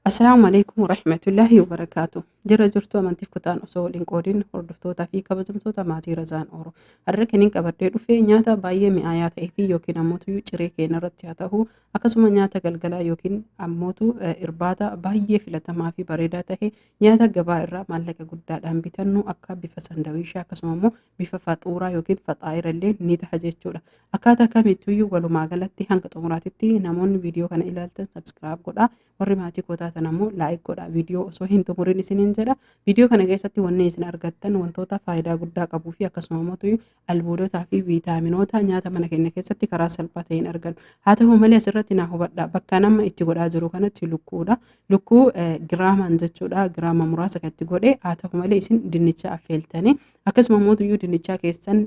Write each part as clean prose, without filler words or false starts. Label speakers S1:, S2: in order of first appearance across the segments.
S1: Assalaamu alaikum warahmatullaahi wabarakaatu. Jira jirtu amantiif kutaan osoo waliin qoodin hordoftootaa fi kabajamtoota maatii Razaan Oro. Har'a kan hin qabadhee dhufe nyaata baay'ee mi'aayaa ta'ee fi yookiin ammootu ciree keenya irratti haa ta'u akkasuma nyaata galgalaa yookiin ammootu irbaata baay'ee filatamaa fi bareedaa ta'e nyaata gabaa irraa maallaqa guddaadhaan bitannu akka bifa sandawiishaa akkasuma immoo bifa faxuuraa yookiin faxaayira illee ni ta'a jechuudha. Akkaataa kamittuyyuu walumaa galatti hanga xumuraatitti namoonni viidiyoo kana ilaaltan subscribe godhaa. Warri maatii koo taatan ammoo like godhaa. Viidiyoo osoo hin xumuriin isiniin jedha. Viidiyoo kana keessatti wanni isin argattan wantoota faayidaa guddaa qabuu fi akkasuma immoo albuudotaa fi viitaaminoota nyaata mana keenya keessatti karaa salphaa ta'een argannu. Haa ta'u malee asirratti naa hubadhaa. Bakka nama itti godhaa jiru kanatti lukkuudha. Lukkuu giraamaan jechuudha. Giraama muraasa kan itti godhe haa ta'u malee isin dinnicha affeeltanii akkasuma mootuyyuu dinnichaa keessan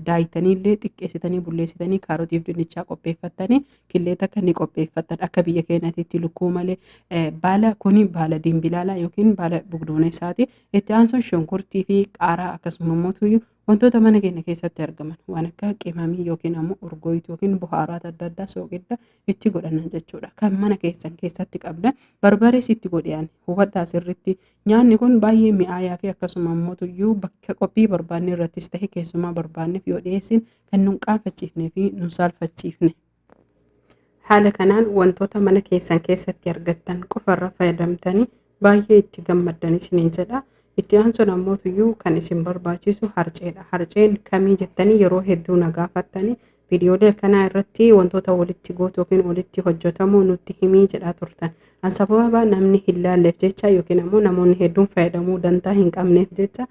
S1: daayitaniillee xiqqeessitanii bulleessitanii kaarotiif dinnichaa qopheeffattanii killee takka ni qopheeffattan akka biyya keenyatti lukkuu malee baala kuni baala dimbilaalaa yookiin baala bugduuneessaati. Itti aansuun shunkurtii fi qaaraa akkasuma mootuyyuu wantoota mana keenya keessatti argaman waan akka qimamii yookiin ammoo urgooyituu yookiin buhaaraata adda addaa sooqidda itti godhanna jechuudha. Kan mana keessan keessatti qabdan barbarees itti godhan hubadhaa sirriitti. Nyaanni kun baay'ee mi'aayaa fi akkasuma ammoo bakka qophii barbaanne irrattis ta'e keessumaa barbaanneef yoo dhiyeessin kan nun qaanfachiifnee fi nun saalfachiifne. Haala kanaan wantoota mana keessan keessatti argattan qofarra fayyadamtanii baay'ee itti gammaddan isiniin jedha. Itti aansuun ammootuyyuu kan isin barbaachisu harceedha. Harceen kamii jettanii yeroo hedduu na gaafattanii viidiyoolee akkanaa irratti wantoota walitti gootu yookiin walitti hojjetamu nutti himii jedhaa turtan. An sababa namni hin laalleef jecha yookiin ammoo namoonni hedduun fayyadamuu dantaa hin qabneef jecha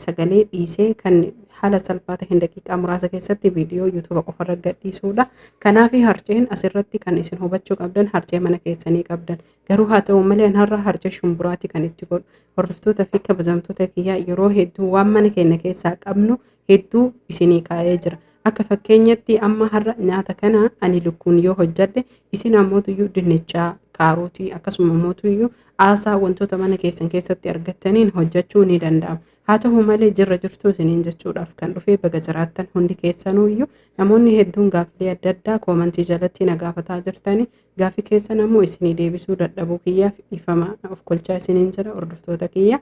S1: sagalee dhiisee kan haala salphaa ta'een daqiiqaa muraasa keessatti viidiyoo yuutuuba qofarra gadhiisuudha. Kanaaf harceen asirratti kan isin hubachuu qabdan harcee mana keessanii qabdan. Garuu haa ta'u malee har'a harcee shumburaati kan itti godhu. Hordoftoota fi kabajamtoota kiyyaa yeroo hedduu waan mana keenya keessaa qabnu hedduu isinii kaa'ee jira. Akka fakkeenyatti amma har'a nyaata kana ani lukkuun yoo hojjedhe isin ammootuyyuu dinnichaa, kaarotii akkasuma ammootuyyuu aasaa wantoota mana keessan keessatti argattaniin hojjechuu ni danda'ama. Haa ta'u malee jirra jirtuu isiniin jechuudhaaf kan dhufee baga jiraattan hundi keessanuyyuu namoonni hedduun gaaffilee adda addaa koomantii jalatti na gaafataa jirtanii gaaffii keessan ammoo isinii deebisuu dadhabuu kiyyaaf dhiifama of kolchaa isiniin jedha hordoftoota kiyya.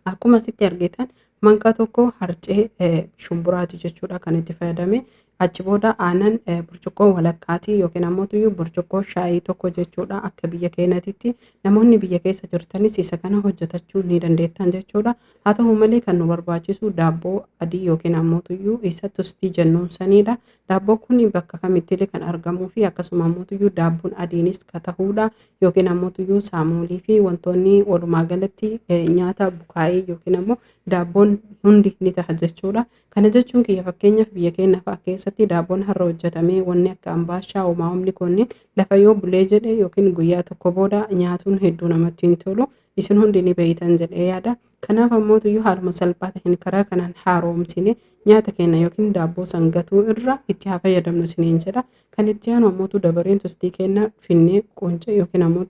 S1: Akkuma asitti argitan mankaa tokko harcee shumburaati jechuudha kan itti fayyadame. Achi booda aannan burcuqqoo walakkaati yookiin ammoo burcuqqoo shaayii tokko jechuudha akka biyya keenyatti namoonni biyya keessa jirtanis isa kana hojjetachuu ni dandeettan jechuudha. Haa ta'u malee kan nu barbaachisu daabboo adii yookiin ammoo isa tustii jennuun sanidha. Daabboo kun bakka kamittillee kan argamuu fi akkasuma ammoo daabboon adiinis ka ta'uudha yookiin ammoo saamuulii fi wantoonni walumaa galatti nyaata bukaayee yookiin ammoo daabboon hundi ni ta'a jechuudha. Kana jechuun kiyya fakkeenyaaf biyya keenya fa'aa keessatti daabboon har'a hojjetamee wanni akka ambaashaa uumaamni kunniin lafa yoo bulee jedhe yookiin guyyaa tokko booda nyaatuun hedduu namatti hin tolu. Isin hundi ni beeytan jedhee yaada. Kanaaf ammoo haaluma salphaa ta'een karaa kanaan haaromsine nyaata keenya yookiin daabboo sangatuu irra itti haa fayyadamnu isiniin jedha. Kan itti aanu ammoo dabareen tustii keenya finnee quncee yookiin ammoo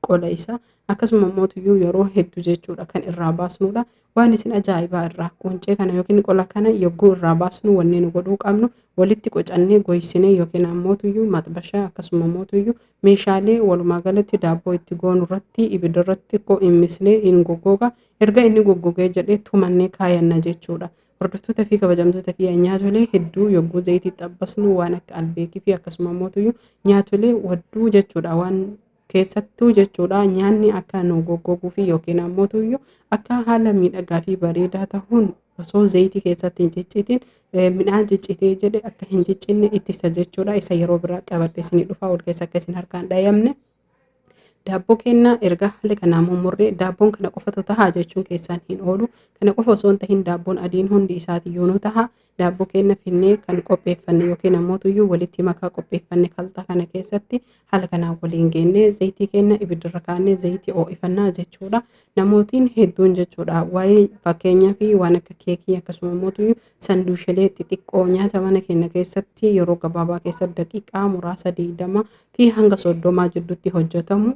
S1: qola isaa akkasuma ammoo yeroo hedduu jechuudha kan irraa baasnudha. Waan isin ajaa'ibaa irraa quncee kana yookiin qola kana yogguu irraa baasnu wanni nu godhuu qabnu walitti qocannee goysinee yookiin ammoo maxbashaa akkasuma ammoo meeshaalee walumaa galatti daabboo itti goonu irratti ibidda irratti xiqqoo himmisnee hin goggoga. Erga inni goggogee jedhee tumannee kaayanna jechuudha. Hordoftoota fi kabajamtoota kiyya nyaatolee hedduu yogguu zayitii xabbasnu waan akka albeekii fi akkasuma ammoo nyaatolee wadduu jechuudha waan keessattuu jechuudha nyaanni akka nu goggoguu fi yookiin ammoo akka haala miidhagaa fi bareedaa ta'uun osoo zayitii keessatti hin ciccitin midhaan ciccitee jedhe akka hin ciccinne ittisa jechuudha. Isa yeroo biraa qabadhe isinii dhufaa ol keessa akka isin harkaan dhayamne. Daabboo kennaa erga haala kanaan mummurree daabboon kana qofatu tahaa jechuun keessaan hin oolu. Kana qofa osoo hin tahin daabboon adiin hundi isaatiyyuu nu taha. Daabboo keenya finnee kan qopheeffanne yookiin ammoo walitti makaa qopheeffanne kalxaa kana keessatti haala kanaan waliin geennee zayitii keenya ibiddarra kaannee zayitii ho'ifannaa jechuudha. Namootiin hedduun jechuudha waa'ee fakkeenyaa fi waan akka keekii akkasuma ammoo sanduushilee xixiqqoo nyaata mana keenya keessatti yeroo gabaabaa keessatti daqiiqaa muraasa 20 fi hanga 30 jidduutti hojjetamu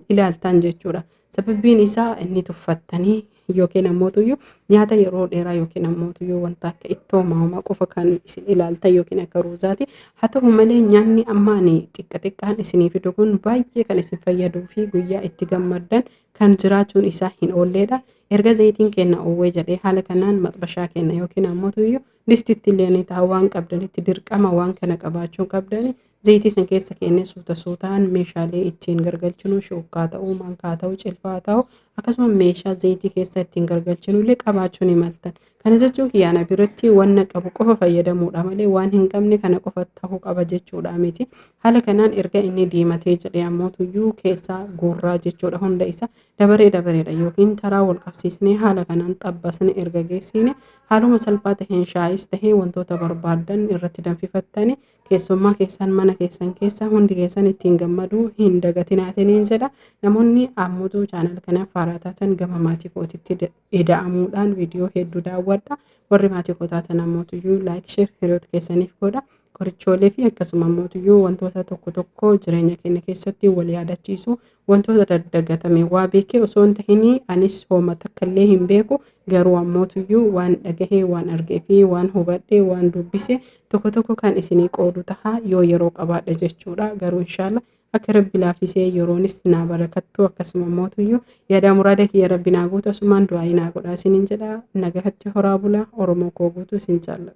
S1: ilaaltan jechuudha. Sababiin isaa inni tuffattanii Yookiin ammootuyyuu nyaata yeroo dheeraa yookiin ammootuyyuu wanta akka ittoo maamaa qofa kan isin ilaaltan yookiin akka ruuzaati. Haa ta'u malee nyaanni amma ani xiqqa xiqqaan isinii fidu kun baay'ee kan isin fayyaduu fi guyyaa itti gammaddan kan jiraachuun isaa hin oolleedha. Erga zayitiin keenya oowwee jedhee haala kanaan maxbashaa keenya yookiin ammootuyyuu distitti illee ni ta'a waan qabdanitti dirqama waan kana qabaachuu qabdani. Zayitii san keessa keennee suuta suutaan meeshaalee ittiin gargalchinu shuukkaa ta'uu, maankaa ta'uu, cilfaa ta'uu akkasuma meeshaa zayitii keessa ittiin gargalchinu illee qabaachuu ni maltan. Kana jechuun kiyyaana biratti wanna qabu qofa fayyadamuudha malee waan hin qabne kana qofa ta'uu qaba jechuudha miti. Haala kanaan erga inni diimatee jedhee ammootuyyuu keessaa guurraa jechuudha hunda isa dabaree dabareedha yookiin taraa wal qabsiisnee haala kanaan xabbasne erga geessine haaluma salphaa taheen shaayis tahee wantoota barbaaddan irratti danfifattani keessummaa keessan mana keessan keessa hundi keessan ittiin gammaduu hin dagatinaatiniin jedha. Namoonni ammuutuu channel kanaaf haaraa taatan gama maatii kootitti ida'amuudhaan viidiyoo hedduu daawwadha. Warri maatii koo taatan ammootuyyuu like, share hiriyoota keessaniif godha. Qorichoolee fi akkasuma ammootuyyuu wantoota tokko tokko jireenya keenya keessatti wal yaadachiisu wantoota daddagatame waa beekee osoo hin tahin anis hooma takka illee hin beeku garuu ammootuyyuu waan dhagahee waan argee fi waan hubadhe waan dubbise tokko tokko kan isinii qoodu taha yoo yeroo qabaadhe jechuudha. Garuu inshaalla akka rabbi laaffisee yeroonis naa barakattu akkasuma ammootuyyuu yaada muraada kiyya rabbi naa guutu asumaan du'aayii naa godhaa isiniin jedha. Nagahatti horaa bulaa Oromoo koo guutuu isin jaalladha.